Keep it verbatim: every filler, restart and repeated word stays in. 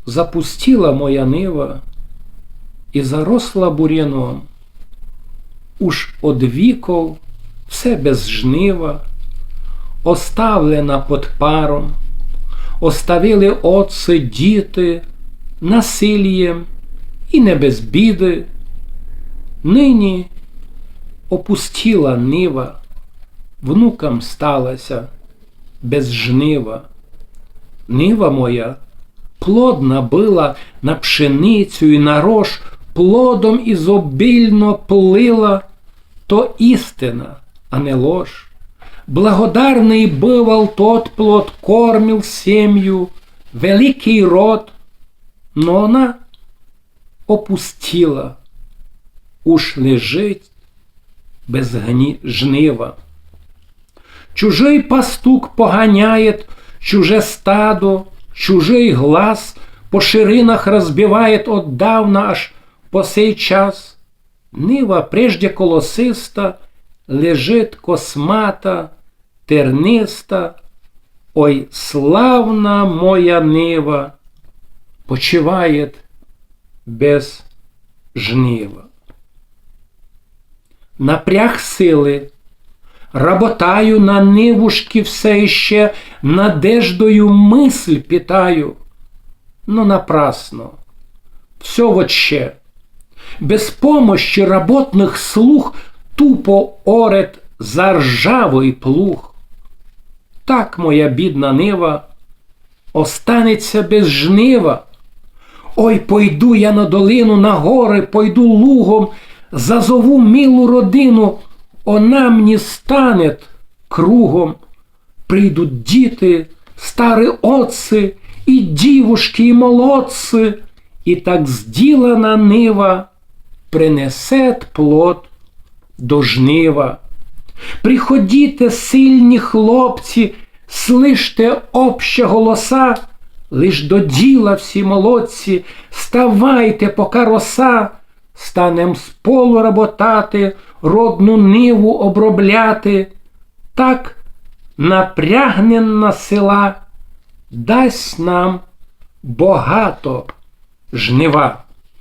Запустіла моя нива і заросла буряном. Уж од віков все без жнива, оставлена под паром, оставили отцы, діти, насилієм і не без біды. Нині опустіла нива, внукам сталася без жнива. Нива моя плодна была на пшеницю і на рож, плодом изобильно плыла, то істина, а не лож. Благодарный бывал тот плод, кормил семью, великий род, но она опустіла, уж лежить без гні-, жнива. Чужий пастух поганяет чуже стадо, чужий глас по ширинах розбивает оддавна аж по сей час. Нива, прежде колосиста, лежит космата, терниста. Ой, славна моя нива, почивает без жнива. Напряг силы, работаю на нивушки все іще, надеждою мысль питаю, но напрасно. Всьо вообще. Без помощи работных слуг тупо орет заржавый плуг. Так моя бідна нива останеться без жнива. Ой, пойду я на долину, на горы, пойду лугом, зазову милу родину, она мені станет кругом. Прийдуть діти, старі отці, і дівушки, і молодці, і так зділана нива принесет плод до жнива. Приходіте, сильні хлопці, слыште общі голоса, лиш до діла всі молодці, ставайте, пока роса, станем з полу работати, родну ниву обробляти. Так напрягнена сила дасть нам богато жнива.